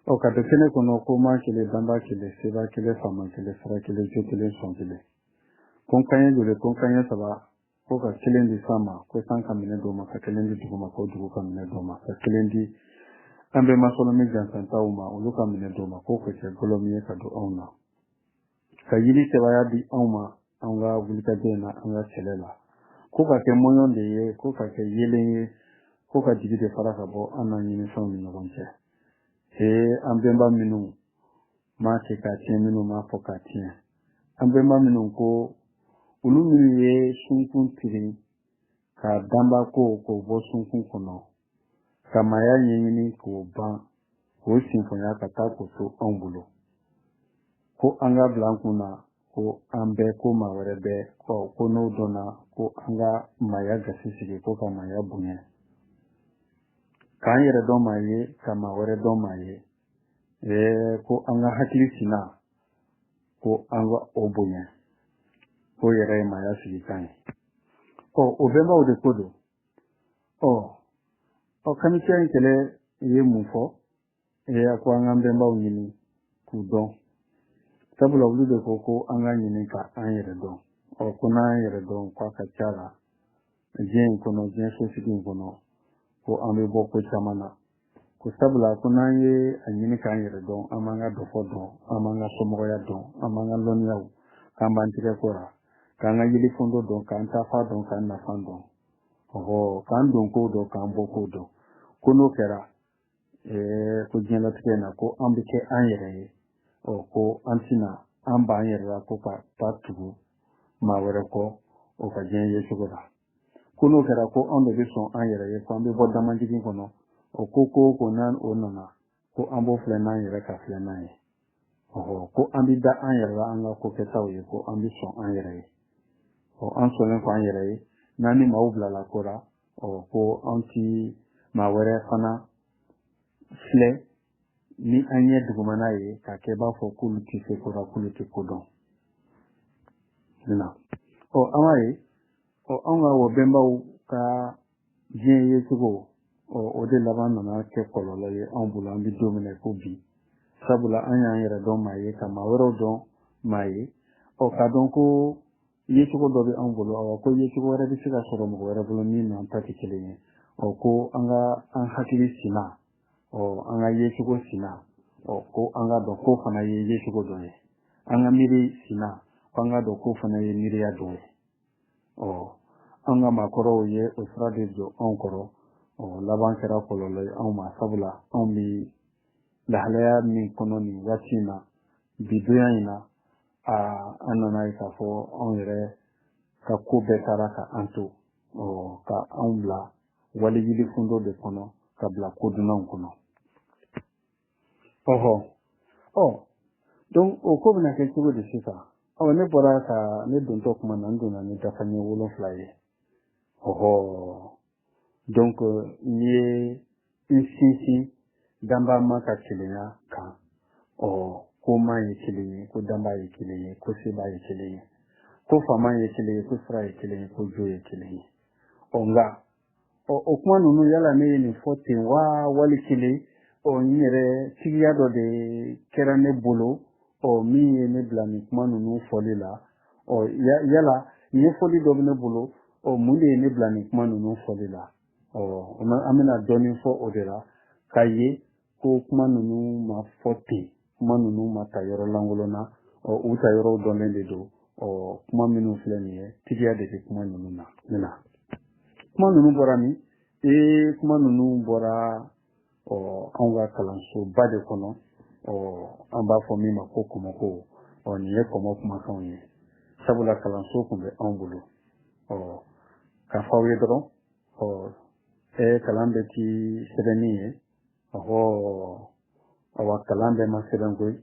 Ɔ ka to kɛnɛ kɔnɔ ko ma kelen, danba kelen, seba kelen, faama kelen, sira kelen, jo kelen, sɔn kelen, ko n kanɲɛ joli, ko n kanɲɛ saba, ko ka kelen di san ma, ko san ka minɛ d'o ma, ka kelen di dugu ma, ko dugu ka minɛ d'o ma, ka kelen di an bɛ masɔlɔmi jansantaw ma, olu ka minɛ d'o ma, ko ka kɛ gɔlɔmi ye ka don anw na, ka yiri sebaaya di anw ma an ka wulikajɔ in na, an ka kɛlɛ la, ko ka kɛ mɔɲɔn de ye, ko ka kɛ yeelen ye, ko ka jigi de fara ka bɔ an n'an ɲinifɛnw ni ɲɔgɔn cɛ. Ee, an bɛnba minnu m'a kɛ k'a tiɲɛ, minnu m'a fɔ k'a tiɲɛ, an bɛnba minnu ko olu minnu ye sunkun tiri ka danba ko k'o bɔ sunkun kɔnɔ, ka maaya ɲɛɲini k'o ban, k'o sinfonya ka taa k'o to anw bolo, ko an ka bila an kun na ko an bɛɛ, ko maa wɛrɛ bɛɛ ko n'o dɔnna ko an ka maaya gasi sigi, ko ka maaya bonya, k'an yɛrɛ dɔn maa ye, ka maa wɛrɛ dɔn maa ye, ko an ka hakili sina, ko an ka o bonya, k'o yɛrɛ ye maaya sigikan ye. Ɔ o bɛnbaw de ko don. Ɔ kamisiya in kɛlɛ ye mun fɔ? A ko an k'an bɛnbaw ɲini k'u dɔn, sabula olu de ko ko an ka ɲini ka an yɛrɛ dɔn. Ɔ ko n'an yɛrɛ dɔn, k'a ka ca la diɲɛ in kɔnɔ, diɲɛ sosigi in kɔnɔ, ko an bɛ bɔ ko caman na, ko sabula ko n'an ye a ɲini k'an yɛrɛ dɔn, an b'an ka dɔfɔ dɔn, an b'an ka somɔgɔya dɔn, an b'an ka lɔnniyaw, k'an b'an tigɛ ko la, k'an ka yirifondo dɔn, k'an tafa dɔn, k'an nafan dɔn, ɔhɔ, k'an don kow dɔn, k'an bɔ kow dɔn, ko n'o kɛra ko diɲɛlatigɛ in na, ko an bɛ kɛ an yɛrɛ ye. Ɔ ko an tɛna an b'an yɛrɛ la ko ka taa tugu maa wɛrɛ kɔ o ka diɲɛ ye cogo la, ko n'o kɛra, ko anw de bɛ sɔn an yɛrɛ ye, ko an bɛ bɔ damajigin kɔnɔ. O ko ko ko n'an o nana, ko an b'o filɛ n'an yɛrɛ ka filɛ n'an ye. Ɔhɔ, ko an bɛ da an yɛrɛ la, an ka ko kɛtaw ye, ko an bɛ sɔn an yɛrɛ ye. Ɔ an sɔnnen kɔ an yɛrɛ ye, n'an ni maaw bilala ko la, ɔ ko an ti maa wɛrɛ fana filɛ ni an ɲɛ dugumana ye k'a kɛ i b'a fɔ k'olu tɛ se ko la, k'olu tɛ ko dɔn. Ɔ an b'a ye, ɔ anw ka wɔ bɛnbaw ka diɲɛ ye cogo, ɔ o de laban nana kɛ kɔlɔlɔ ye anw bolo an bɛ don min na ko bi, sabula an y'an yɛrɛ dɔn maa ye, ka maa wɛrɛw dɔn maa ye, ɔ k'a dɔn ko yecogo dɔ bɛ anw bolo, awa ko yecogo wɛrɛ bɛ se ka sɔrɔ mɔgɔ wɛrɛ bolo min n'an ta tɛ kelen ye. Ɔ ko an ka an hakili sina, ɔ an ka yecogo sina, ɔ ko an ka dɔn k'o fana ye yecogo dɔ ye, an ka miiri sina, ko an ka dɔn k'o fana ye miiriya dɔ ye. Ɔ an ka maakɔrɔw ye o sira de jɔ anw kɔrɔ. Ɔ laban kɛra kɔlɔlɔ ye anw ma, sabula anw bɛ lahalaya min kɔnɔ nin waati in na, bi donya in na, aa an nana ye k'a fɔ anw yɛrɛ ka ko bɛɛ taara ka an to, ɔ ka anw bila wali yirifundo de kɔnɔ, ka bila kodunanw kɔnɔ. Ɔhɔ, ɔ donc o ko bɛna kɛ cogo di sisan? Ɔ ne bɔra ka ne dontɔ kuma na, n donna ni dafa ɲɛ 7 ye. Ɔhɔ, donc n ye n sinsin danba ma ka kelenya kan. Ɔ ko ma ye kelen ye, ko danba ye kelen ye, ko seba ye kelen ye, ko faama ye kelen ye, ko sira ye kelen ye, ko jo ye kelen ye. Ɔ nka ɔ o kuma ninnu, yala ne ye nin fɔ ten wa, wali kelen ɔ n yɛrɛ tigiya dɔ de kɛra ne bolo, ɔ min ye ne bila nin kuma ninnu fɔli la? Ɔ yala ɲɛfɔli dɔ bɛ ne bolo, ɔ mun de ye ne bila nin kuma ninnu fɔli la? Ɔ an bɛna dɔɔnin fɔ o de la, k'a ye ko kuma ninnu ma fɔ ten, kuma ninnu ma ta yɔrɔ lankolon na, ɔ u ta yɔrɔw dɔnnen de don. Ɔ kuma minnu filɛ nin ye, tigiya de bɛ kuma ninnu na. Ne na kuma ninnu bɔra min? Ee, kuma ninnu bɔra ɔ anw ka kalansoba de kɔnɔ, ɔ an b'a fɔ min ma ko kɔmɔko. Ɔ nin ye kɔmɔ kumakanw ye, sabula kalanso tun bɛ anw bolo. Ɔ k'a fɔ aw ye dɔrɔn, ɔ kalan bɛ ti sɛbɛnni ye. Ɔhɔ, awa kalan bɛɛ ma sɛbɛn koyi.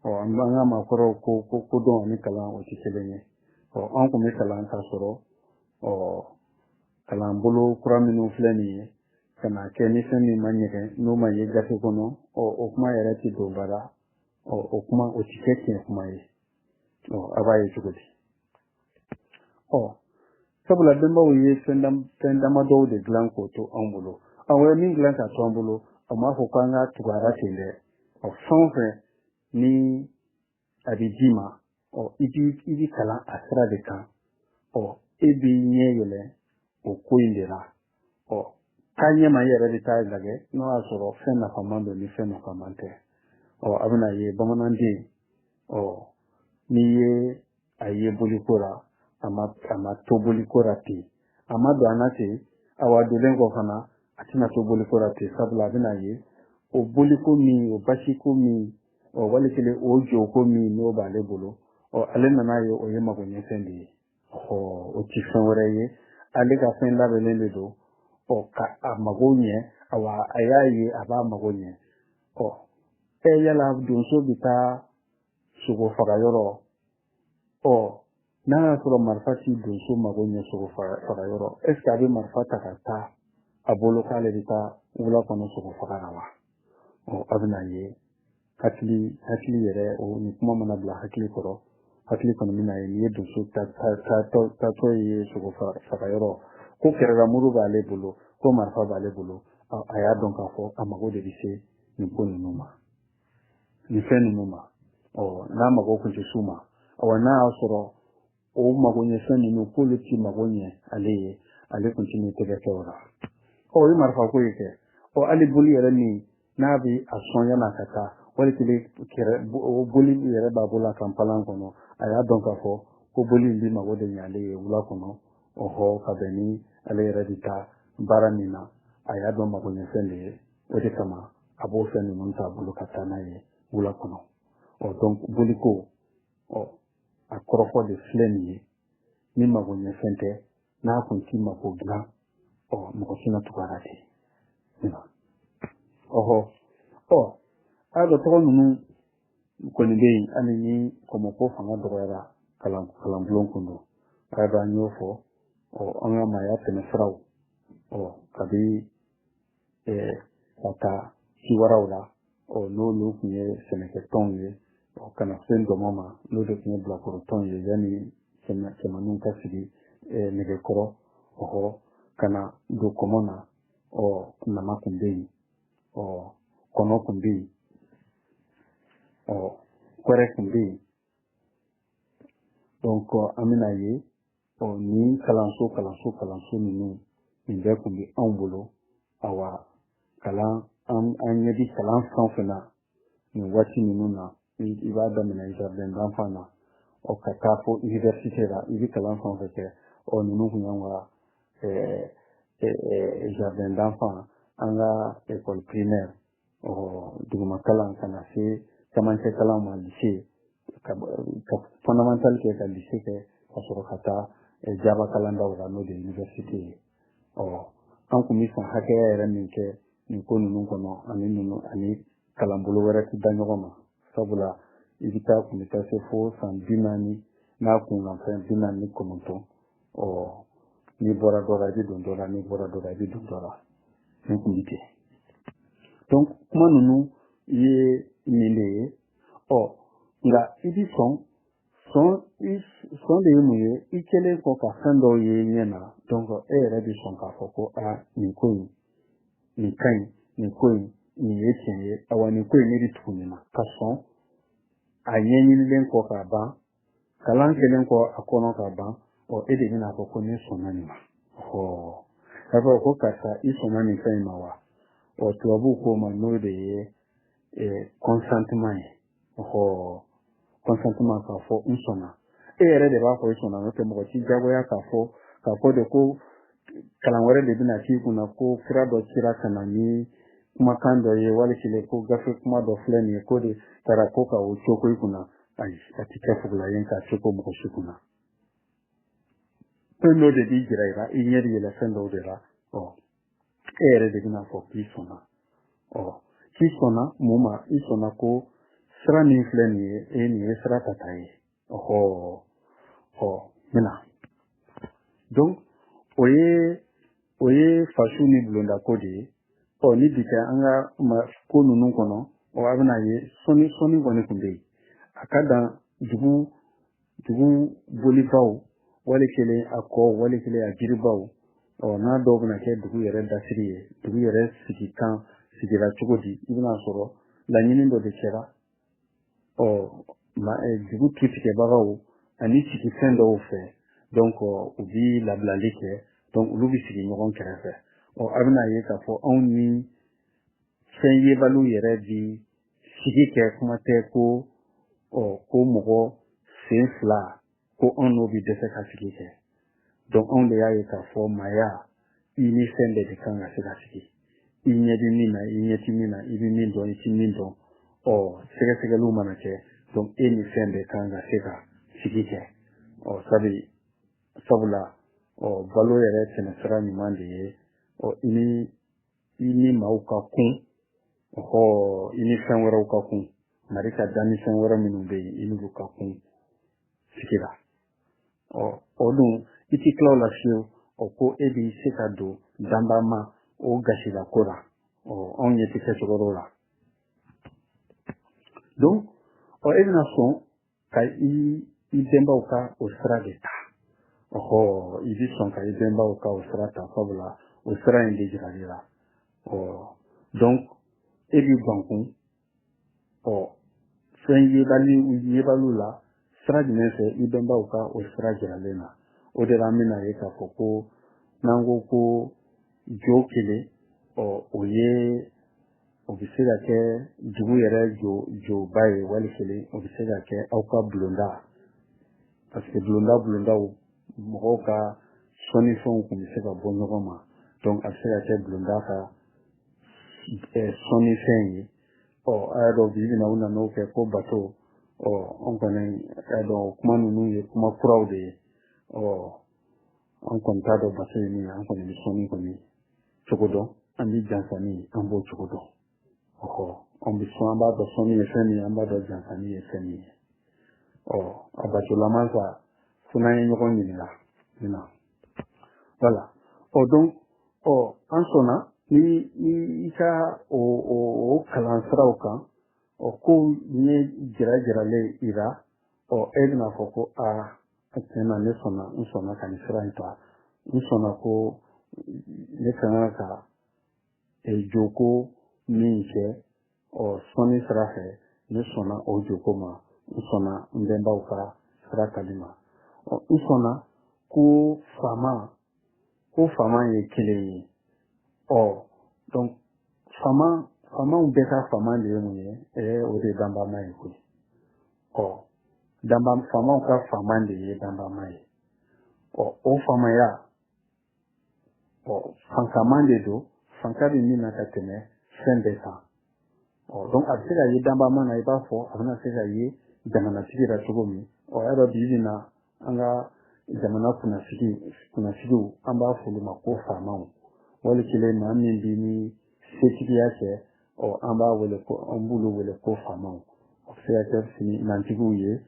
Ɔ an ka maakɔrɔw ko ko kodɔn ani kalan o tɛ kelen ye. Ɔ an tun bɛ kalan k'a sɔrɔ ɔ kalanbolo kura minnu filɛ nin ye ka na kɛ ni fɛn min ma ɲɛgɛn, n'o ma ye gafe kɔnɔ, ɔ o kuma yɛrɛ tɛ don ba la, ɔ o kuma o tɛ kɛ tiɲɛ kuma ye. Ɔ a b'a ye cogo di? Ɔ sabula bɛnbaw ye fɛn damadɔw de dilan k'o to anw bolo. Awɔ, ye min dilan k'a to an bolo, a m'a fɔ k'an ka tugu a la ten dɛ. Ɔ, fɛn o fɛn ni a bɛ d'i ma, ɔ, i bi kalan a sira de kan. Ɔ, e b'i ɲɛ yɛlɛ o ko in de la. Ɔ, taa ɲɛ ma, i yɛrɛ bɛ taa lajɛ n'o y'a sɔrɔ fɛn nafaman don ni fɛn nafaman tɛ. Ɔ, a bɛna ye bamananden, ɔ, n'i ye a ye boliko la, a ma to boliko la ten, a ma don a na ten. Awa, donnen kɔ fana, a tɛna to boliko la ten, sabula a bɛna ye o boliko min, o basiko min, ɔ, wali kelen o jɔko min n'o b'ale bolo, ɔ, ale nana ye o ye magoɲɛfɛn de ye. Ɔ, o ti fɛn wɛrɛ ye, ale ka fɛn labɛnnen de don, ɔ, ka a mago ɲɛ. Awa, a y'a ye a b'a mago ɲɛ. Ɔ, ɛ, yala donso bɛ taa sogo faga yɔrɔ, ɔ, n'a y'a sɔrɔ marifa ti donso mago ɲɛ sogo faga yɔrɔ, est ce que a bɛ marifa ta ka taa a bolo k'ale bɛ taa wula kɔnɔ sogo faga la wa? Ɔ, a bɛna ye hakili yɛrɛ, o ni kuma mana bila hakili kɔrɔ, hakili kɔni bɛna ye n'i ye donso taatɔ ye sogo faga yɔrɔ, ko kɛrɛdamuru b'ale bolo, ko marifa b'ale bolo, a y'a dɔn k'a fɔ a mago de bɛ se nin ko ninnu ma, nin fɛn ninnu ma. Ɔ, n'a mago kun tɛ s'u ma, awa, n'a y'a sɔrɔ o mago ɲɛ fɛn ninnu k'olu ti mago ɲɛ ale ye, ale kun ti n'i tɛgɛ kɛ o la. Ɔ, o ye marifa ko ye kɛ. Ɔ, hali boli yɛrɛ min n'a bɛ a sɔn yan'a ka taa, wali kelen kɛrɛ o boli yɛrɛ b'a bolo a kan palan kɔnɔ, a y'a dɔn k'a fɔ ko boli in bɛ mago de ɲɛ ale ye wula kɔnɔ. Ɔhɔ, ka bɛn ni ale yɛrɛ bɛ taa baara min na, a y'a dɔn mago ɲɛfɛn de ye. O de kama a b'o fɛn ninnu t'a bolo ka taa n'a ye wula kɔnɔ. Ɔ, donc boliko, ɔ, a kɔrɔfɔ de filɛ nin ye. Ni mago ɲɛfɛn tɛ, n'a kun t'i mako dilan, ɔ, mɔgɔ si na tugu a la ten. Ɔhɔ, ɔ, a y'a dɔn tɔgɔ ninnu kɔni bɛ yen, hali ni kɔmɔko fanga dɔgɔyara, kalanbulon kun don. A y'a dɔn an y'o fɔ. Ɔ, an ka maaya tɛmɛ siraw, ɔ, kabi ka taa ciwaraw la, ɔ, n'olu tun ye sɛnɛkɛtɔnw ye, ɔ, ka na se dɔmɔ ma, n'o de tun ye bilakɔrɔtɔnw ye yanni cɛmaninw ka sigi nɛgɛkɔrɔ. Ɔhɔ, ka na don kɔmɔ na, ɔ, nama kun bɛ yen, ɔ, kɔnɔ kun bɛ yen, ɔ, kɔrɛ kun bɛ yen. Donc an bɛna ye, ɔ, nin kalanso ninnu, nin bɛɛ kun bɛ anw bolo. Awa, kalan, an ɲɛ bi kalan fɛn o fɛn na nin waati ninnu na, i b'a daminɛ jardin d'enfant na, ɔ, ka taa fo université la, i bɛ kalan fɛn o fɛn kɛ, ɔ, ninnu kun y'anw ka jardin d'enfant, an ka école primaire, ɔ, duguma kalan, ka na se camancɛ kalan ma, lycée, ka fondamental kɛ, ka lycée kɛ, ka sɔrɔ ka taa jaba kalandaw la, n'o de ye université ye. Ɔ, an kun bɛ san hakɛya yɛrɛ min kɛ nin ko ninnu kɔnɔ, ani ninnu ani kalanbolo wɛrɛ tɛ da ɲɔgɔn ma, sabula i bɛ taa kun bɛ taa se fo san 40 n'a kunkanfɛn 49. Ɔ, n'i bɔra dɔ la, i bɛ don dɔ la, n'i bɔra dɔ la, i bɛ don dɔ la. Nin kun bɛ ten. Donc kuma ninnu ye nin de ye. Ɔ, nka i bi sɔn, sɔn de ye mun ye? I kɛlen kɔ ka fɛn dɔw ye ɲɛ na, donc e yɛrɛ bɛ sɔn k'a fɔ ko aa, nin ko in nin ka ɲi, nin ko in nin ye tiɲɛ ye, awa, nin ko in ne bɛ tugu nin na. Ka sɔn a ɲɛɲinilen kɔ k'a ban, kalan kɛlen kɔ a kɔnɔ k'a ban, ɔ, e de bɛna fɔ ko ne sɔnna nin ma. Ɔ, a fɔ ko karisa, i sɔnna nin fɛn in ma wa? Ɔ, tubabuw k'o ma n'o de ye consentement ye. Ɔhɔ, consentement, k'a fɔ n sɔnna, e yɛrɛ de b'a fɔ i sɔnna, n'o tɛ mɔgɔ t'i jagoya k'a fɔ de ko kalan wɛrɛ de bɛna k'i kunna, ko kira dɔ cira ka na ni kumakan dɔ ye, wali kelen ko gafe kuma dɔ filɛ nin ye, ko de taara ko ka o coko i kunna. Ayi, a ti kɛ fugula ye k'a coko mɔgɔ si kunna. Fɛn dɔ de b'i jira i la, i ɲɛ bɛ yɛlɛ fɛn dɔw de la. Ɔ, e yɛrɛ de bɛna fɔ k'i sɔnna. Ɔ, k'i sɔnna mun ma? I sɔnna ko sira min filɛ nin ye, e nin ye sira tata ye. Ɔhɔ, ɔ, n bɛna. Donc o ye fasu ni bulondako de ye. Ɔ, ni bi tɛ, an ka ko ninnu kɔnɔ, ɔ, a bɛna ye sɔnni kɔni tun bɛ yen, a ka dan dugu bolibaw, wali kelen a kɔ, wali kelen a jiribaw. Ɔ, n'a dɔw bɛna kɛ dugu yɛrɛ dasiri ye, dugu yɛrɛ sigikan sigira cogo di, i bɛna sɔrɔ Laɲini dɔ de kɛra, ɔ dugu tutigɛbagaw ani sigifɛn dɔw fɛ. Donc u bi labilali kɛ, donc olu bi sigi ɲɔgɔn kɛrɛfɛ. Ɔ a bɛna ye k'a fɔ anw ni fɛn yebaliw yɛrɛ bi sigi kɛ, kuma tɛ ko ɔ ko mɔgɔ sen fila ko anw n'o bi dɛsɛ ka sigi kɛ. Donc anw de y'a ye k'a fɔ maaya, i ni fɛn bɛɛ de kan ka se ka sigi, i ɲɛ bɛ min na, i ɲɛ tɛ min na, i bɛ min dɔn, i tɛ min dɔn. Ɔ sɛgɛsɛgɛliw mana kɛ, donc e ni fɛn bɛɛ kan ka se ka sigi kɛ. Ɔ sabi sabula ɔ balo yɛrɛ tɛmɛsira ɲuman de ye, ɔ i ni maaw ka kun, ɔhɔ, i ni fɛn wɛrɛw ka kun, mari ka danni fɛn wɛrɛ minnu bɛ yen, i n'olu ka kun sigi la. Ɔ o dun, i ti tila o la fiyewu. Ɔ ko e b'i se ka don danbama o gasila ko la, ɔ anw ɲɛ tɛ kɛ cogo dɔ la. Donc ɔ e bɛna sɔn ka i bɛnbaw ka o sira de ta. Ɔhɔ, i bɛ sɔn ka i bɛnbaw ka o sira ta, sabula o sira in de jirali la. Ɔ donc e b'i bankun ɔ fɛn yebali yebaliw la sira jumɛn fɛ? I bɛnbaw ka o sira jiralen na. O de la an bɛna ye k'a fɔ ko n'an ko ko jo kelen, ɔ o ye o bɛ se ka kɛ dugu yɛrɛ jo joba ye, wali kelen o bɛ se ka kɛ aw ka bulonda, parce que bulonda bulondaw mɔgɔw ka sɔnnifɛnw tun bɛ se ka bɔ ɲɔgɔn ma. Donc a bɛ se ka kɛ bulonda ka sɔnnifɛn ye. Ɔ a y'a dɔn bi bi in na, u nan'o kɛ ko bato. Ɔ an kɔni y'a dɔn o kuma ninnu ye kuma kuraw de ye. Ɔ an kɔni t'a dɔn bato ye min ye. An kɔni bɛ sɔnni kɔni cogo dɔn, an bɛ jansani, an b'o cogo dɔn. Ɔhɔ, an bɛ sɔn, an b'a dɔn sɔnni ye fɛn min ye, an b'a dɔn jansani ye fɛn min ye. Ɔ a batolama sa, fo n'an ye ɲɔgɔn ɲininka nin na. Voilà. Ɔ donc ɔ an sɔnna ni i ka o kalan siraw kan, ɔ ko ɲɛ jira jiralen i la, ɔ e bɛna fɔ ko aa, tiɲɛ na, ne sɔnna, n sɔnna ka nin sira in ta, n sɔnna ko ne ka kan ka joko min kɛ, ɔ sɔnni sira fɛ, ne sɔnna o joko ma, n sɔnna n bɛnbaw ka sira tali ma. Ɔ n sɔnna ko faama ye kelen ye. Ɔ donc faama, faamaw bɛɛ ka faama de ye mun ye? O de ye danbama ye koyi. Ɔ danba, faamaw ka faama de ye danbama ye. Ɔ o faamaya, ɔ fankaman de don, fanka bɛ min na ka tɛmɛ fɛn bɛɛ kan. Ɔ donc a bɛ se ka ye danbama na, i b'a fɔ a bɛna se ka ye jamanatigi la cogo min. Ɔ y'a dɔn bi bi in na, an ka jamana kunnasigi kunnasigiw, an b'a fɔ olu ma ko faamaw, wali kelen maa min bi ni setigiya kɛ, ɔ an b'a wele ko, an b'olu wele ko faamaw. O bɛ se ka kɛ fini nantigiw ye.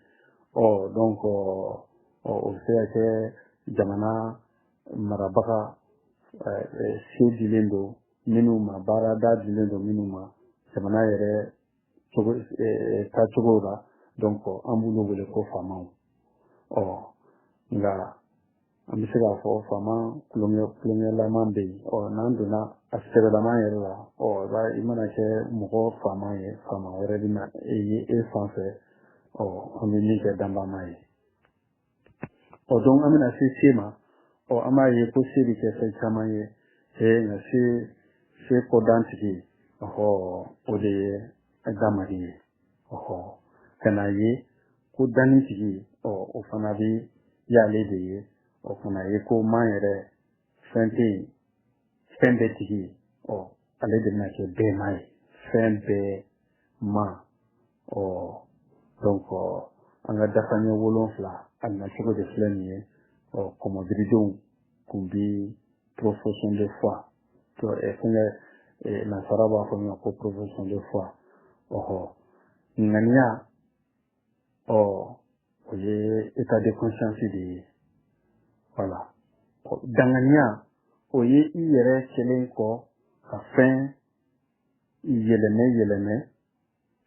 Ɔ donc ɔ o bɛ se ka kɛ jamana marabaga, se dilen don minnu ma, baarada dilen don minnu ma jamana yɛrɛ cogo taacogo la. Donc an b'olu wele ko faamaw. Ɔ nka an bɛ se k'a fɔ faama kulonkɛ kulonkɛlaman bɛ yen. Ɔ n'an donna a sɛbɛlaman yɛrɛ la, ɔ i b'a i mana kɛ mɔgɔ faama ye, faama wɛrɛ bɛ na e ye e fan fɛ, ɔ an bɛ min kɛ danbama ye. Ɔ donc an bɛna se se ma. Ɔ an b'a ye ko se bɛ kɛ fɛn caman ye. Nka se kɔdantigi, ɔhɔ, o de ye damari ye. Ɔhɔ, ka na ye ko dannitigi, ɔ o fana bɛ y'ale de ye. Ɔ ka na ye ko man yɛrɛ fɛn tɛ yen, fɛn bɛɛ tigi, ɔ ale de bɛna kɛ bɛɛ ma ye, fɛn bɛɛ ma. Ɔ donc an ka dafaɲɛ 7 a nacogo de filɛ nin ye. Ɔ kɔmɔbiridenw kun bi profession de foi, fɛngɛ, nasara b'a fɔ min ma ko profession de foi. Ɔhɔ, ŋaniya, ɔ o ye état de conscience de ye. Voilà. Danganiya, o ye i yɛrɛ kɛlen kɔ ka fɛn yɛlɛmɛ yɛlɛmɛ,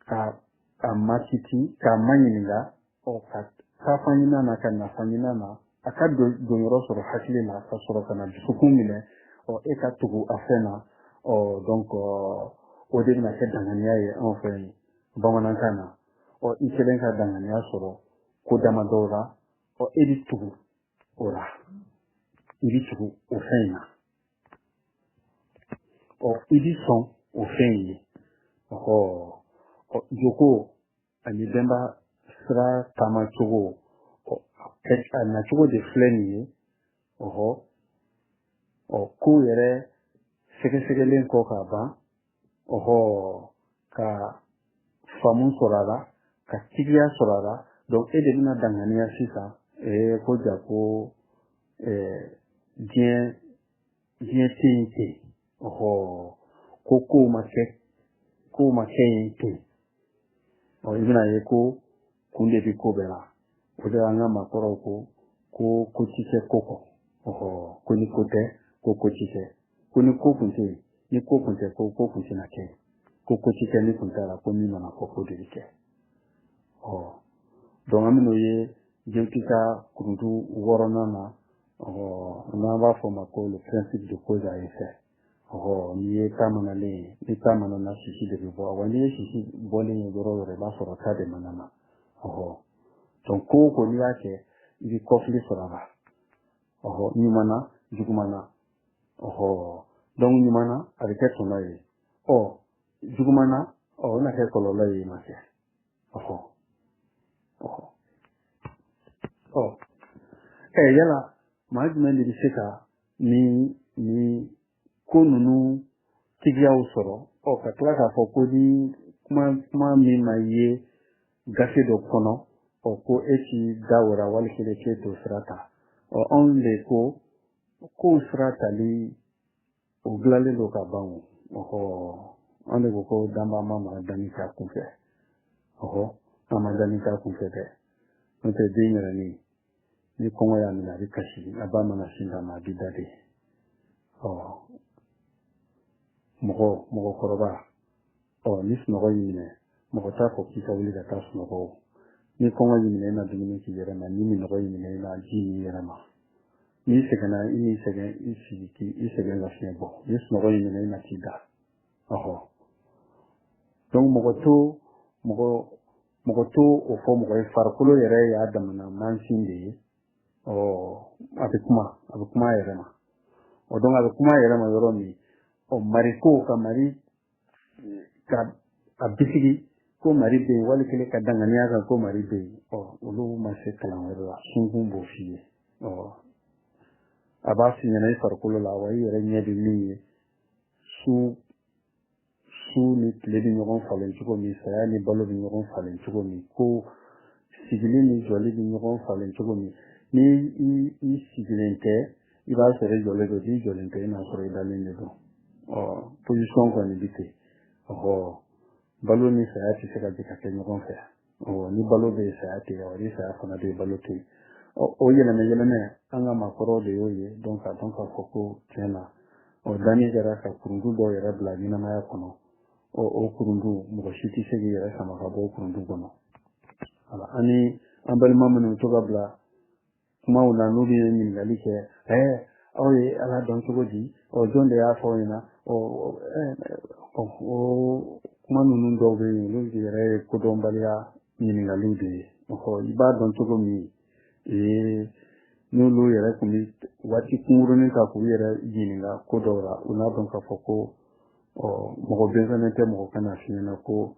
ka a makiti, k'a maɲininka, ɔ ka taafa ɲini na, ka nafa ɲini na, a ka donyɔrɔ sɔrɔ hakili la, ka sɔrɔ ka na dusukun minɛ, ɔ e ka tugu a fɛn na. Ɔ donc o O de bɛna kɛ danganiya ye anw fɛ yen bamanankan na. Ɔ, i kɛlen ka danganiya sɔrɔ ko damadɔw la, ɔ, e bɛ tugu o la, i bɛ tugu o fɛn in na, ɔ, i bɛ sɔn o fɛn in ye. Ɔhɔ, ɔ, joko ani bɛnba sira taamacogo, ɔ, a nacogo de filɛ nin ye. Ɔhɔ, ɔ, kow yɛrɛ sɛgɛsɛgɛlen kɔ ka ban, ɔhɔ, ka faamu sɔrɔ a la, ka tigiya sɔrɔ a la, donc e de bɛna danganiya sisan ko ja ko diɲɛ tɛ yen ten. Ɔhɔ, ko kow ma kɛ yen ten. Ɔ, i bɛna ye ko kun de bɛ ko bɛɛ la. O de y'an ka maakɔrɔw ko ko ci kɛ ko kɔ. Ɔhɔ, ko ni ko tɛ, ko ci kɛ, ko ni ko kun tɛ yen, ni ko kun tɛ, ko kun tɛna kɛ, ko ci kɛ ni kun t'a la, ko min mana fɔ, ko de bɛ kɛ. Ɔ, donc an bɛn'o ye Jewti ka kuruntu wɔɔrɔnan na. Ɔhɔ, n'an b'a fɔ o ma ko le principe de cause à effet. Ɔhɔ, n'i ye ta manalen ye, ni ta mana, sisi de bɛ bɔ. Wa n'i ye sisi bɔlen ye yɔrɔ o yɔrɔ, i b'a sɔrɔ ta de mana na. Ɔhɔ, donc ko o ko n'i y'a kɛ, i bɛ kɔfili sɔrɔ a la. Ɔhɔ, ɲuman na, juguman na. Ɔhɔ, donc ɲuman na, a bɛ kɛ tɔnɔ ye. Ɔ, juguman na, ɔ, o bɛna kɛ kɔlɔlɔ ye i ma kɛ. Ɔhɔ, ɔhɔ, ɔ, yala maa jumɛn de bɛ se ka ni ko ninnu tigiyaw sɔrɔ, ɔ, ka tila k'a fɔ ko ni kuma min ma ye gafe dɔ kɔnɔ, ɔ, ko e t'i da wɛrɛ wali kelen k'e t'o sira ta? Ɔ, anw de ko kow sira tali, o dilanlen don ka ban o. Ɔhɔ, an de ko danba ma danni k'a kunfɛ. Ɔhɔ, an ma danni k'a kunfɛ dɛ. N'o tɛ, den yɛrɛ ni kɔngɔ y'a minɛ, a bɛ kasi, a ba mana sin d'a ma, a bɛ da de. Ɔ, mɔgɔkɔrɔba, ɔ, ni sunɔgɔ y'i minɛ, mɔgɔ t'a fɔ k'i ka wuli ka taa sunɔgɔ. Ni kɔngɔ y'i minɛ, i na dumuni k'i yɛrɛ ma. Ni minɔgɔ y'i minɛ, i na ji min i yɛrɛ ma. N'i sɛgɛnna, i n'i sɛgɛn, i sigi k'i sɛgɛn lafiɲɛ bɔ. Ni sunɔgɔ y'i minɛ, i na t'i da. Ɔhɔ, donc mɔgɔ t'o o fɔ mɔgɔ ye. Farikolo yɛrɛ y'a damana mansin de ye. Ɔ, a bɛ kuma a yɛrɛ ma. Ɔ, donc a bɛ kuma a yɛrɛ ma yɔrɔ min, ɔ, mari ko ka mari ka a bisigi ko mari bɛ yen, wali kelen ka danganiya kan ko mari bɛ yen. Ɔ, olu ma se kalan wɛrɛ la, sunkun b'o f'i ye. Ɔ, a b'a f'i ɲɛna i farikolo la, wa i yɛrɛ ɲɛ bɛ min ye, su ni tile bɛ ɲɔgɔn falen cogo min, saya ni balo bɛ ɲɔgɔn falen cogo min, ko sigili ni jɔli bɛ ɲɔgɔn falen cogo min. Ni i sigilen tɛ, i b'a sɔrɔ i jɔlen don. N'i jɔlen tɛ, i n'a sɔrɔ i dalen de don. Ɔ, position kɔni bi ten. Ɔhɔ, balo ni saya tɛ se ka jɛ ka kɛ ɲɔgɔn fɛ. Ɔ, ni balo bɛ yen, saya tɛ yen. Ni saya fana bɛ yen, balo tɛ yen. Ɔ, o yɛlɛmɛ yɛlɛmɛ, an ka maakɔrɔw de y'o ye. Donc k'a dɔn k'a fɔ ko tiɲɛ na, ɔ, danni kɛra ka kuruntu dɔw yɛrɛ bila ɲɛnamaya kɔnɔ. Ɔ, o kuruntu, mɔgɔ si tɛ se k'i yɛrɛ sama ka bɔ o kuruntu kɔnɔ. Wala ani an balima minnu bɛ to ka bila kumaw na, n'u bɛ ɲininkali kɛ, aw ye Ala dɔn cogo di? Ɔ, jɔn de y'a fɔ aw ɲɛna? Ɔ, o kuma ninnu dɔw bɛ yen, olu yɛrɛ ye kodɔnbaliya ɲininkaliw de ye. Ɔhɔ, i b'a dɔn cogo min, n'olu yɛrɛ tun bɛ waati kunkurunin ta k'u yɛrɛ ɲininka ko dɔw la, u n'a dɔn k'a fɔ ko ɔ, mɔgɔ bɛɛ tɛ mɔgɔ kana f'i ɲɛna ko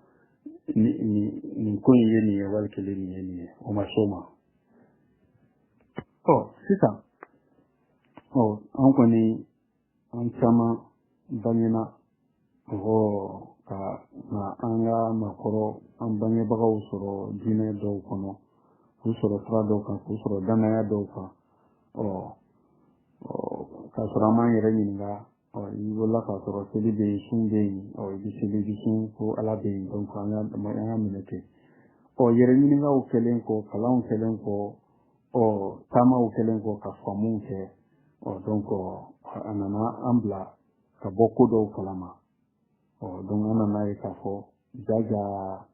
nin ko in ye nin ye, wali kelen nin ye nin ye, o ma s'o ma. Ɔ, sisan, ɔ, an kɔni, an caman bangena, ɔhɔ, ka na an ka maakɔrɔ, an bangebagaw sɔrɔ diinɛ dɔw kɔnɔ, k'u sɔrɔ sira dɔw kan, k'u sɔrɔ danaya dɔw kan. Ɔ, k'a sɔrɔ an m'an yɛrɛ ɲininka. Ɔ, i wolola k'a sɔrɔ seli bɛ yen, sun bɛ yen. Ɔ, i bɛ seli, i bɛ sun, ko Ala bɛ yen, donc an ka minɛ ten. Ɔ, yɛrɛ ɲininkaw kɛlen kɔ, kalanw kɛlen kɔ, ɔ, taamaw kɛlen kɔ, ka faamuw kɛ, ɔ, donc a nana an bila ka bɔ ko dɔw kalama. Ɔ, donc an nana ye k'a fɔ jaja,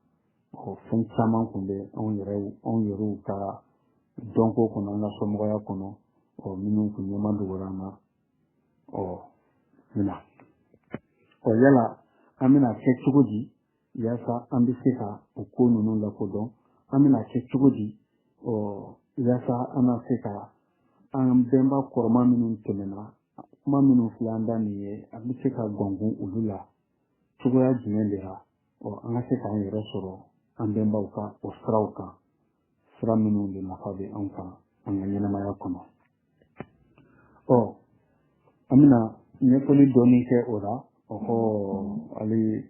ɔ, fɛn caman kun bɛ anw yɛrɛw ka dɔnko kɔnɔ, an ka somɔgɔya kɔnɔ, ɔ, minnu kun ɲɛma dogora an na. Ɔ, ɲina, ɔ, yala An bɛna kɛ cogo di yaasa an bɛ se ka o ko ninnu lakodɔn? An bɛna kɛ cogo di ɔ yaasa an na se ka an bɛnba kɔrɔma minnu tɛmɛna, kuma minnu filɛ an da nin ye, an bɛ se ka gɔngɔn olu la cogoya jumɛn de la? Ɔ an ka se k'an yɛrɛ sɔrɔ an bɛnbaw ka o siraw kan, sira minnu de nafa bɛ anw kan an ka ɲɛnamaya kɔnɔ. Ɔ an bɛna ɲɛfɔli dɔɔni kɛ o la. Ɔhɔ, hali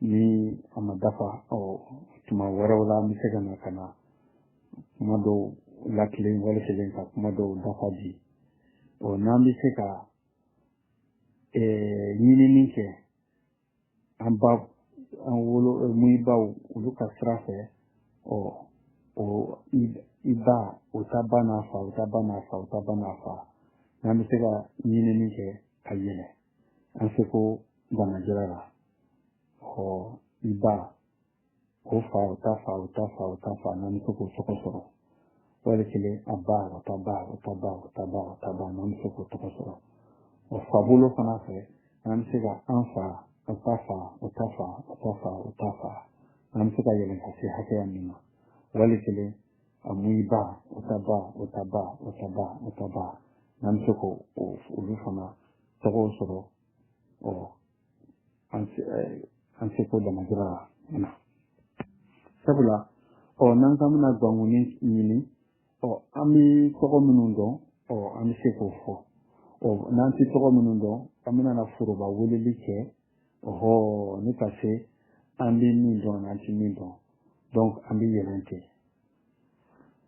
ni a ma dafa, ɔ tuma wɛrɛw la an bɛ se ka na ka na kuma dɔw latilen, wali kelen ka kuma dɔw dafa di. Ɔ n'an bɛ se ka ɲinini kɛ an ba, an wolo muyibaw olu ka sira fɛ, ɔ o i ba, o ta ba n'a fa, o ta ba n'a fa, o ta ba n'a fa, n'an bɛ se ka ɲinini kɛ ka yɛlɛ an seko danajɛra la, ɔ i ba, o fa, o ta fa, o ta fa, o ta fa, n'an bɛ se k'o tɔgɔ sɔrɔ, wali kelen a ba, o ta ba, o ta ba, o ta ba, o ta ba, n'an bɛ se k'o tɔgɔ sɔrɔ. Ɔ fa bolo fana fɛ, n'an bɛ se ka an fa, o ta fa, o ta fa, o ta fa, o ta fa, n'an bɛ se ka yɛlɛn ka se hakɛya min ma, wali kelen a muyi ba, o ta ba, o ta ba, o ta ba, o ta ba, n'an bɛ se k'o olu fana tɔgɔw sɔrɔ, ɔ an seko damajira la. Sabula ɔ n'an k'an bɛna gɔngɔnni ɲini, ɔ an bɛ tɔgɔ minnu dɔn, ɔ an bɛ se k'o fɔ. Ɔ n'an tɛ tɔgɔ minnu dɔn, an bɛna na foroba weleli kɛ, ɔhɔ ne ka se an bɛ min dɔn n'an tɛ min dɔn, donc an bɛ yɛlɛn ten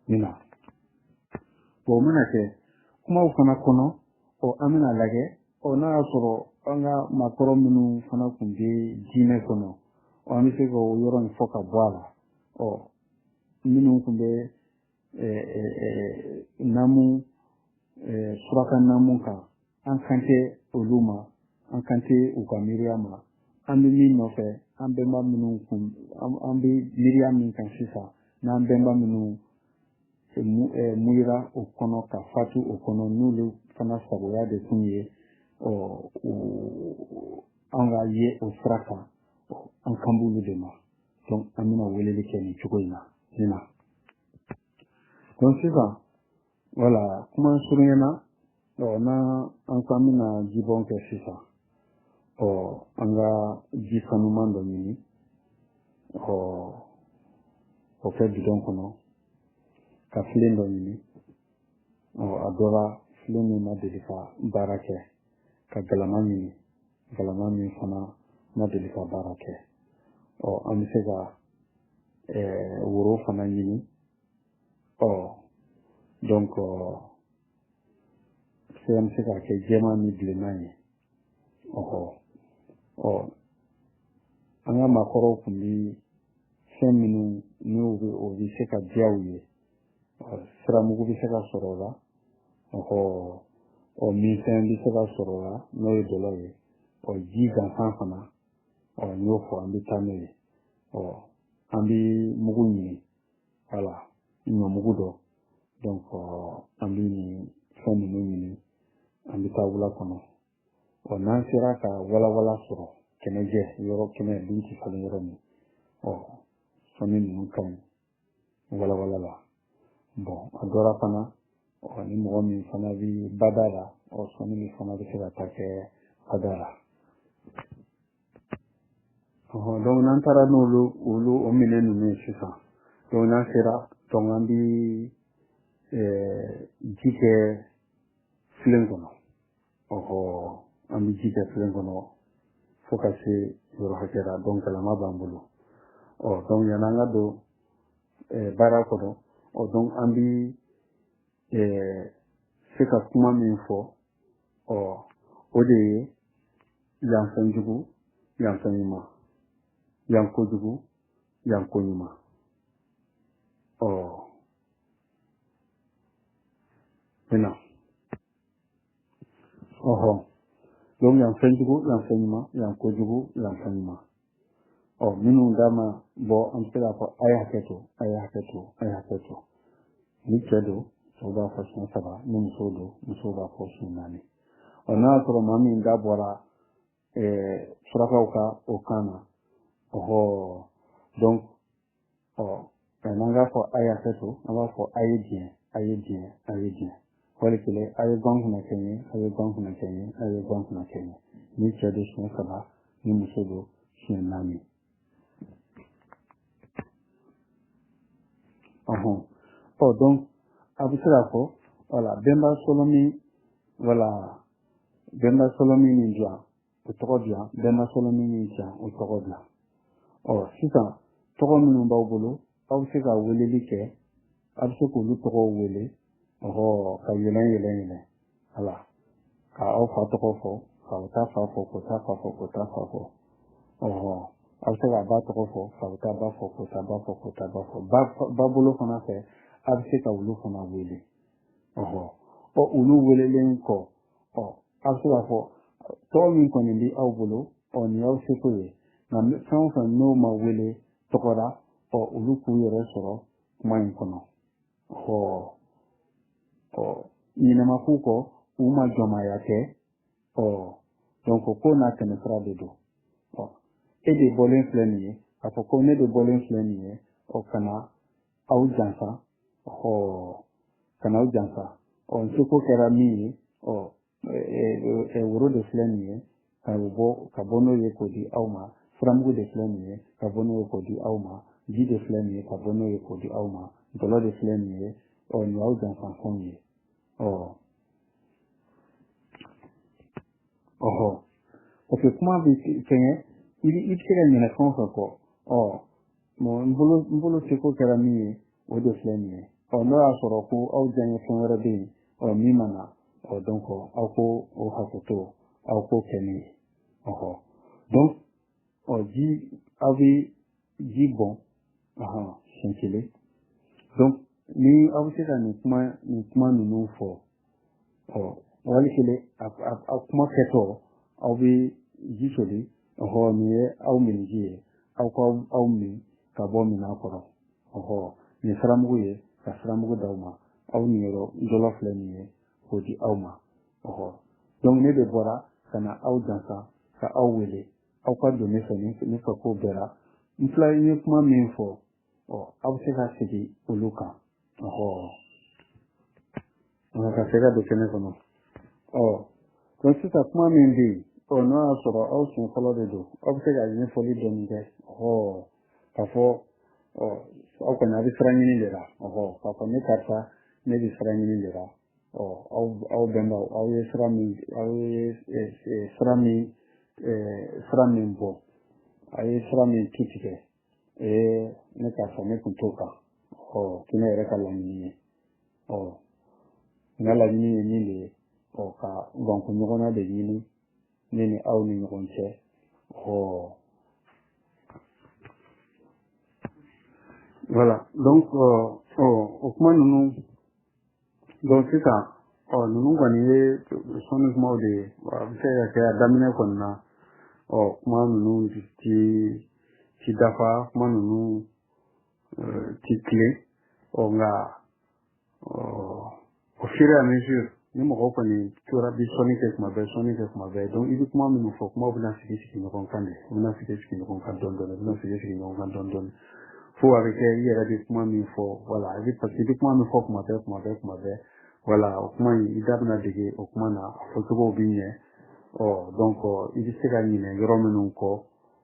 nin na. Bon, o mana kɛ kumaw fana kɔnɔ, ɔ an bɛna lajɛ, ɔ n'a y'a sɔrɔ an ka maakɔrɔ minnu fana tun bɛ diinɛ kɔnɔ, ɔ an bɛ se k'o yɔrɔ in fɔ ka bɔ a la. Ɔ minnu tun bɛ naamu, suraka naamu kan, an kan tɛ olu ma, an kan tɛ u ka miiriya ma. An bɛ min nɔfɛ, an bɛnba minnu kun, an bɛ miiriya min kan sisan, n'an bɛnba minnu muyira o kɔnɔ ka fatu o kɔnɔ, n'olu fana sagoya de tun ye ɔ an ka ye o sira kan, an kan b'olu de ma. Donc an bɛna weleli kɛ nin cogo in na nin na. Donc sisan, wala kuma surunyana, ɔ n'an an ko an bɛna jibɔn kɛ sisan, ɔ an ka ji sanuman dɔ ɲini, ɔ o kɛ bidɔn kɔnɔ, ka filen dɔ ɲini, ɔ a dɔ la filen min ma deli ka baara kɛ, ka galama ɲini, galama min fana ma deli ka baara kɛ. Ɔ an bɛ se ka woro fana ɲini. Ɔ donc an bɛ se k'a kɛ jɛman ni bilenman ye. Ɔhɔ, ɔ an ka maakɔrɔw tun bɛ fɛn minnu n'u bɛ o bɛ se ka diya u ye, siramugu bɛ se ka sɔrɔ o la, ɔhɔ, ɔ minfɛn bɛ se ka sɔrɔ o la n'o ye dɔlɔ ye, ɔ ji gansan fana, ɔ n y'o fɔ, an bɛ taa n'o ye. Ɔ an bɛ mugu ɲini, wala ɲɔmugu dɔ. Donc an bɛ nin fɛn ninnu ɲini, an bɛ taa wula kɔnɔ. Ɔ n'an sera ka walawala sɔrɔ kɛnɛjɛ yɔrɔ, kɛnɛ bin tɛ falen yɔrɔ min, ɔ sɔnni ninnu ka ɲi walawala la. Bon, a dɔra fana, ɔ ni mɔgɔ min fana bɛ bada la, ɔ sɔnni min fana bɛ se ka taa kɛ bada la. Ɔhɔn, donc n'an taara n'olu olu o minɛn ninnu ye sisan, donc n'an sera, donc an bɛ ji kɛ filen kɔnɔ. Ɔhɔ, an bɛ ji kɛ filen kɔnɔ fo ka se yɔrɔ hakɛ la, donc galama b'an bolo. Ɔ donc yan'an ka don baara kɔnɔ, ɔ donc an bɛ se ka kuma min fɔ, ɔ o de ye yan fɛn jugu, yan fɛn ɲuman, yan kojugu, yan ko ɲuman. Ɔ maintenant, ɔhɔ, donc yan fɛn jugu, yan fɛn ɲuman, yan kojugu, yan fɛn ɲuman. Ɔ minnu da ma bɔ, an bɛ se k'a fɔ a ye hakɛ to, a ye hakɛ to, a ye hakɛ to. Ni cɛ don, cɛw b'a fɔ siɲɛ 3, ni muso don, musow b'a fɔ siɲɛ 4. Ɔ n'a y'a sɔrɔ maa min da bɔra Surakaw ka o kan na. Ɔhɔ, donc ɔ n'an k'a fɔ a ye hakɛ to, an b'a fɔ a ye diɲɛ, a ye diɲɛ, a ye diɲɛ. Wali kelen, a ye gan kunna kɛ n ye, a ye gan kunna kɛ n ye, a ye gan kunna kɛ n ye. Ni cɛ don siɲɛ 3, ni muso don siɲɛ 4. Ɔhɔn, ɔ donc a bɛ se k'a fɔ wala bɛnba sɔlɔmi, wala bɛnba sɔlɔmi min diyan o tɔgɔ diyan, bɛnba sɔlɔmi min diyan o tɔgɔ diyan. Ɔ sisan tɔgɔ minnu b'aw bolo, aw bɛ se ka weleli kɛ, a bɛ se k'olu tɔgɔw wele, ɔhɔ, ka yɛlɛn yɛlɛn yɛlɛn, wala ka aw fa tɔgɔ fɔ, k'aw ta fa fɔ, k'o ta fa fɔ, k'o ta fa fɔ. Ɔhɔ, a bɛ se k'a ba tɔgɔ fɔ, k'aw ta ba fɔ, k'o ta ba fɔ, k'o ta ba fɔ. Ba bolo fana fɛ, a bɛ se ka olu fana wele. Ɔhɔ, ɔ olu welelen kɔ, ɔ a bɛ se k'a fɔ tɔgɔ min kɔni bɛ aw bolo, ɔ nin y'aw seko ye, nka fɛn o fɛn n'o ma wele tɔgɔ la, ɔ olu k'u yɛrɛ sɔrɔ kuma in kɔnɔ. Ɔhɔ, ɔ ɲinɛ ma k'u kɔ, u ma jɔnmaya kɛ. Ɔ donc ko n'a tɛmɛsira de don. Ɔ e de bɔlen filɛ nin ye, k'a fɔ ko ne de bɔlen filɛ nin ye, ɔ ka na aw janfa. Ɔhɔ, ka na aw janfa. Ɔ n seko kɛra min ye, ɔ woro de filɛ nin ye, ka bɔ n'o ye k'o di aw ma, furamugu de filɛ nin ye, ka bɔ n'o ye k'o di aw ma, ji de filɛ nin ye, ka bɔ n'o ye k'o di aw ma, dɔlɔ de filɛ nin ye, ɔ nin y'aw janfanfɛnw ye. Ɔ ɔhɔ, parce que kuma bɛ fɛngɛ, i bɛ se ka ɲinɛ fɛn o fɛn kɔ. Ɔ n bolo seko kɛra min ye, o de filɛ nin ye. Ɔ n'o y'a sɔrɔ ko aw diyaɲɛ fɛn wɛrɛ bɛ yen, ɔ min ma na, ɔ donc aw ko o hakɛto, aw k'o kɛ ne ye. Ɔhɔ, donc ɔ ji, aw bɛ ji bɔn, ɔhɔn, siɲɛ 1. Donc ni aw bɛ se ka nin kuma ninnu fɔ, ɔ wali kelen a kuma kɛtɔ, aw bɛ ji soli. Ɔhɔ, nin ye aw minji ye, aw ka aw min ka bɔ minɛn kɔrɔ. Ɔhɔ, nin siramugu ye, ka siramugu d'aw ma, aw niyɔrɔ dɔlɔ filɛ nin ye k'o di aw ma. Ɔhɔ, donc ne de bɔra ka na aw janfa, ka aw wele, aw ka don ne fɛ, ne fɛ ko bɛɛ la. N filɛ n ye kuma min fɔ, ɔ aw bɛ se ka segin olu kan. Ɔhɔ, ka se ka don kɛnɛ kɔnɔ. Ɔ donc sisan kuma min bɛ yen, ɔ n'o y'a sɔrɔ aw siɲɛ fɔlɔ de don, aw bɛ se ka ɲɛfɔli dɔɔni kɛ. Ɔhɔ, k'a fɔ ɔ aw kɔni a bɛ sira ɲini de la. Ɔhɔ, k'a fɔ ne karisa, ne bɛ sira ɲini de la. Ɔ aw bɛnbaw, aw ye sira min, aw ye sira min, sira min bɔ, a ye sira min tu tigɛ, ne karisa ne kun t'o kan. Ɔ k'i ne yɛrɛ ka laɲini ye. Ɔ n ka laɲini ye min de ye, ɔ ka ganko ɲɔgɔnna de ɲini ne ni aw ni ɲɔgɔn cɛ. Ɔ voilà, donc o kuma ninnu, donc sisan ɔ ninnu kɔni ye sɔnni kumaw de ye. A bɛ se ka kɛ a daminɛ kɔni na, ɔ kuma ninnu ti dafa, kuma ninnu ti tilen. Ɔ nka au fur et à mesure, ni mɔgɔ kɔni tora bi sɔnni kɛ kuma bɛɛ, sɔnni kɛ kuma bɛɛ, donc i bɛ kuma minnu fɔ, kumaw bɛna sigi sigi ɲɔgɔn kan de, u bɛna sigi sigi ɲɔgɔn kan dɔɔni dɔɔni, u bɛna sigi sigi ɲɔgɔn kan dɔɔni dɔɔni, fo a bɛ kɛ i yɛrɛ bɛ kuma min fɔ, wala i bɛ, parce que i bɛ kuma min fɔ kuma bɛɛ kuma bɛɛ kuma bɛɛ, wala o kuma in i da bɛna dege o kuma na, a fɔcogow bɛ ɲɛ. Ɔ donc i bɛ se ka ɲinɛ yɔrɔ minnu kɔ,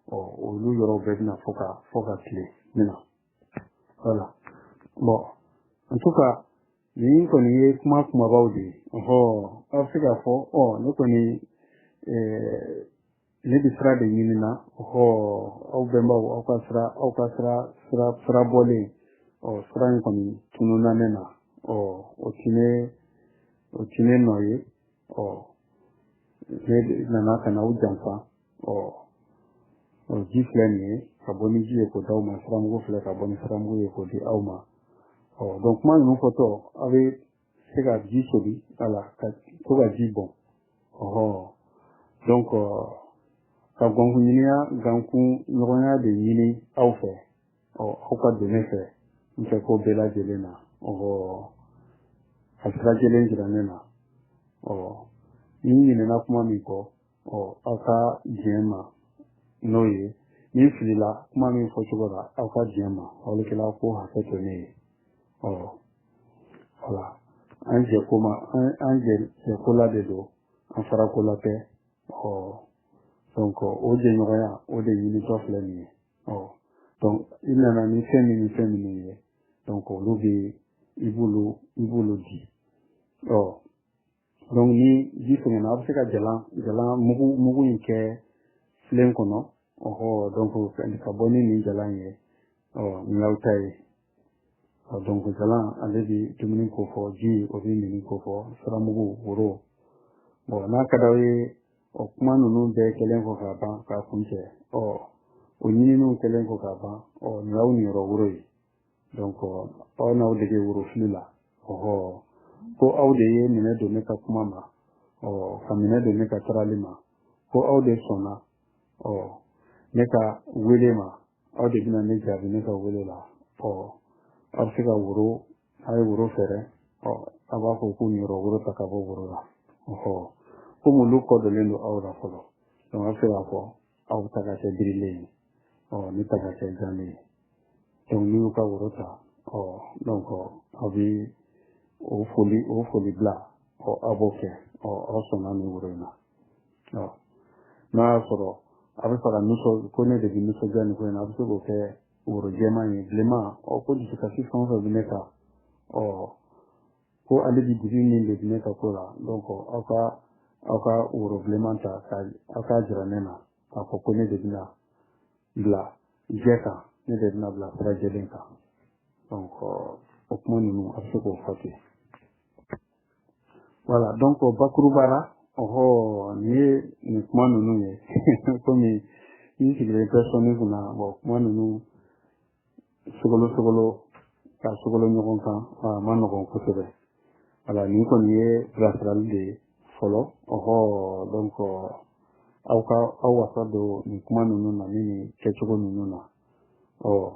ɔ olu yɔrɔw bɛɛ bɛna fɔ ka tile min na. Voilà, bon en tout cas nin kɔni ye kuma kumabaw de ye. Ɔhɔ, aw bɛ se k'a fɔ ɔ ne kɔni ne bɛ sira de ɲini na. Ɔhɔ, aw bɛnbaw, aw ka sira, aw ka sira sira sira bɔlen, ɔ sira in kɔni tununna ne na. Ɔ o ti ne nɔ ye. Ɔ ne nana ka na aw janfa. Ɔ ji filɛ nin ye, ka bɔ ni ji ye k'o d'aw ma, siramugu filɛ ka bɔ ni siramugu ye k'o di aw ma. Ɔ donc kuma ninnu fɔtɔ, aw bɛ se ka ji soli, wala ka to ka ji bɔn. Ɔhɔ, donc ka gankun ɲiniya, gankun ɲɔgɔnya de ɲini aw fɛ. Ɔ aw ka don ne fɛ, n fɛ ko bɛɛ lajɛlen na. Ɔhɔ, ka sira jɛlen jira ne na. Ɔ ni n ɲinɛna kuma min kɔ, Ɔ aw ka diɲɛ ma n'o ye, ni filila kuma min fɔcogo la, aw ka diɲɛ ma, fɔlikɛla ko hakɛ to ne ye. Ɔ wala an jɛ ko ma, an jɛ ko la de don, an fara ko la tɛ. Ɔ donc o jɛɲɔgɔnya o de ɲinitɔ filɛ nin ye. Ɔ donc i nana ni fɛn min ni fɛn minnu ye, donc olu bɛ i b'olu di. Ɔ donc ni ji sɛgɛnna, a bɛ se ka jalan mugu in kɛ filen kɔnɔ. Ɔhɔ, donc ka bɔ ni nin jalan ye, ɔ nin y'aw ta ye. Ɔ donc jalan ale bɛ dumuni ko fɔ, ji o bɛ mini ko fɔ, siramugu, woro. Bon n'a ka d'aw ye, ɔ kuma ninnu bɛɛ kɛlen kɔ k'a ban k'a kuncɛ, ɔ o ɲininiw kɛlen kɔ k'a ban, ɔ nin y'aw niyɔrɔ woro ye. Donc aw n'aw dege worofili la. Ɔhɔ, ko aw de ye minɛ don ne ka kuma ma, ɔ ka minɛ don ne ka tarali ma, ko aw de sɔnna ɔ ne ka wele ma, aw de bɛna ne jaabi ne ka wele la. Ɔ aw bɛ se ka woro, a ye woro fɛrɛ, ɔ a b'a fɔ k'u niyɔrɔ woro ta ka bɔ woro la. Ɔhɔ, komi olu kɔ donnen don aw la fɔlɔ, donc aw bɛ se k'a fɔ aw ta ka kɛ birilen ye, ɔ ne ta ka kɛ gannen ye. Donc n'u y'u ka woro ta, ɔ donc aw bɛ o foli bila, ɔ aw b'o kɛ, ɔ aw sɔnna nin woro in na. Ɔ n'a y'a sɔrɔ a bɛ fɛ ka nisɔn, ko ne de bɛ nisɔndiya nin ko in na, a bɛ se k'o kɛ woro jɛman ye, bilenman. Ɔ ko dusukasi fɛn o fɛn bɛ ne kan, ɔ ko ale bɛ dibi min de bɛ ne ka ko la, donc aw ka woro bilenman ta ka aw k'a jira ne na k'a fɔ ko ne de bɛna bila jɛ kan, ne de bɛna bila sira jɛlen kan. Donc o kuma ninnu a bɛ se k'o fɔ ten. Voilà, donc bakuruba la, ɔhɔ nin ye nin kuma ninnu ye. Komi n sigilen tɛ sɔnni kunna, bon kuma ninnu sogolo ka sogolo ɲɔgɔn kan, a ma nɔgɔn kosɛbɛ. Voilà, nin kɔni ye bilasirali de ye fɔlɔ. Ɔhɔ, donc aw ka aw wasa don nin kuma ninnu na ni nin kɛcogo ninnu na. Ɔ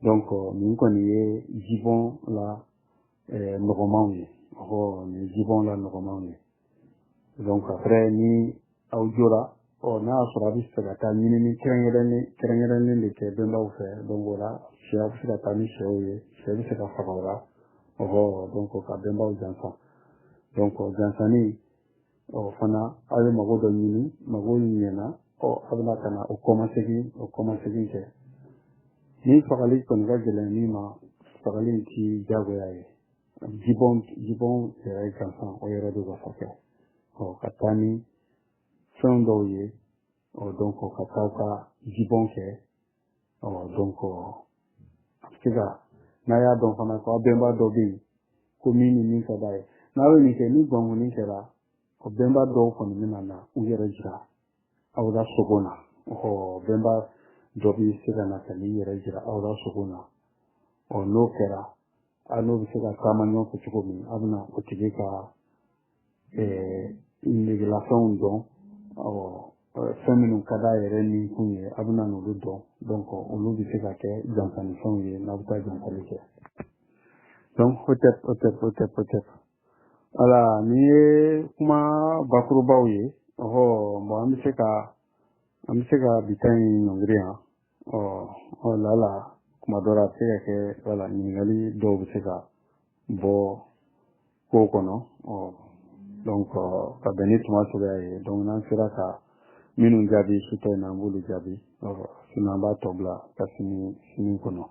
donc nin kɔni ye jibɔn la nɔgɔmanw ye. Ɔhɔ, nin ye jibɔn la nɔgɔmanw ye. Donc après ni aw jɔra, ɔ n'a y'a sɔrɔ a bɛ fɛ ka taa ɲinini kɛrɛnkɛrɛnnen de kɛ bɛnbaw fɛ, donc o la sɛ a bɛ se ka taa ni sɛw ye, sɛ bɛ se ka faga o la. Ɔhɔ, donc ka bɛnbaw janfa. Donc jansanni ɔ fana aw ye mago dɔ ɲini, mago ɲɛna, ɔ a bɛna ka na o kɔmasegin kɛ. Ni fagali kɔni ka gɛlɛn min ma, fagali ti diyagoya ye. Jibɔn yɛrɛ gansan o yɛrɛ de wasa kɛ. Ɔ ka taa ni fɛn dɔw ye, ɔ donc ka taa ka jibɔn kɛ. Ɔ donc a bɛ se ka, n'a y'a dɔn fana ko aw bɛnba dɔ bɛ yen ko min ni min ka d'a ye, n'a bɛ nin kɛ, ni gɔngɔnni kɛra, o bɛnba dɔw kɔni bɛna na u yɛrɛ jira aw la sogo na. Ɔ bɛnba dɔ bɛ se ka na ka n'i yɛrɛ jira aw la sogo na. Ɔ n'o kɛra, a n'o bɛ se ka taama ɲɔgɔn fɛ cogo min, a bɛna o tigi ka negelafɛnw dɔn, ɔ fɛn minnu ka d'a yɛrɛ ni kun ye, a bɛna n'olu dɔn. Donc olu bɛ se ka kɛ jansanifɛnw ye n'a bɛ taa jansali kɛ. Donc hotep hotep hotep hotep. Voilà, nin ye kuma bakurubaw ye. Ɔhɔ, bon an bɛ se ka bi ta in ɲɔngiri yan. Ɔ lala kuma dɔ la a bɛ se ka kɛ, voilà, ɲininkali dɔw bɛ se ka bɔ kow kɔnɔ. Ɔ donc ka bɛn ni tuma cogoya ye, donc n'an sera ka minnu jaabi su ta in na, an b'olu jaabi. Ɔ sinon an b'a tɔ bila ka sini kɔnɔ.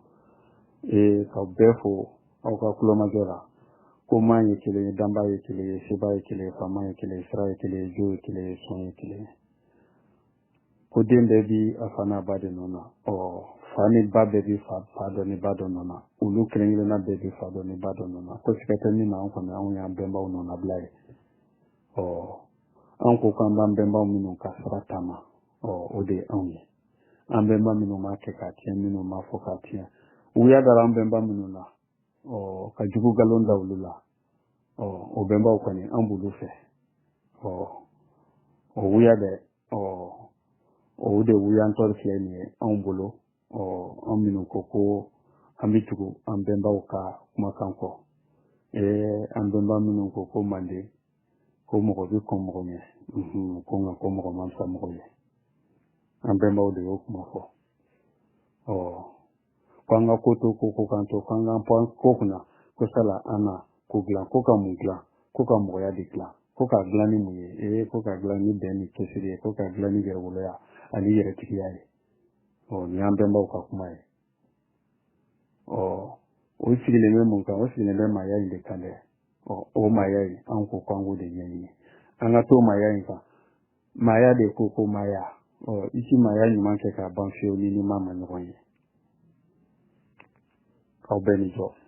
Ee k'aw bɛɛ fo aw ka kulomajɔ la. Ko man ye kelen ye, danba ye kelen ye, seba ye kelen ye, faama ye kelen ye, sira ye kelen ye, jo ye kelen ye, sɔn ye kelen ye. Ko den bɛɛ bi a fa n'a ba de nɔ na. Ɔ fa ni ba bɛɛ bi fa dɔ ni ba dɔ nɔ na. Olu kelen kelenna bɛɛ bi fa dɔ ni ba dɔ nɔ na. Ko siga tɛ min na, an kɔni anw y'an bɛnbaw nɔnabila ye. Ɔ an ko k'an b'an bɛnbaw minnu ka sira taama, ɔ o de ye anw ye. An bɛnba minnu m'a kɛ k'a tiɲɛ, minnu m'a fɔ k'a tiɲɛ, u y'a dara an bɛnba minnu na, ɔ ka jugu galon da olu la, ɔ o bɛnbaw kɔni an b'olu fɛ. Ɔ o wuya dɛ, ɔ o de wuyantɔ filɛ nin ye anw bolo. Ɔ an minnu ko ko an bɛ tugu an bɛnbaw ka kumakan kɔ, an bɛnba minnu ko ko manden, ko mɔgɔ bɛ kɔn mɔgɔ ɲɛ, Ko nka ko mɔgɔ man fisa mɔgɔ ye, an bɛnbaw de y'o kuma fɔ. Ɔ ko an ka ko to ko k'an to, k'an k'an pan ko kunna, ko sala an na ko dilan, ko ka mun dilan? Ko ka mɔgɔya de dilan. Ko k'a dilan ni mun ye? Ee, ko k'a dilan ni bɛn ni cɛsiri ye, ko k'a dilan ni yɛrɛwoloya ani yɛrɛtigiya ye. Ɔ nin y'an bɛnbaw ka kuma ye. Ɔ o sigilen bɛ mun kan? O sigilen bɛ maaya in de kan dɛ. Ɔ o maaya in, an ko k'an k'o de ɲɛɲini, an ka to maaya in kan. Maaya de ko maaya. Ɔ i ti maaya ɲuman kɛ k'a ban fiyewu ni ma ɲɔgɔn ye. Aw bɛɛ ni jɔ.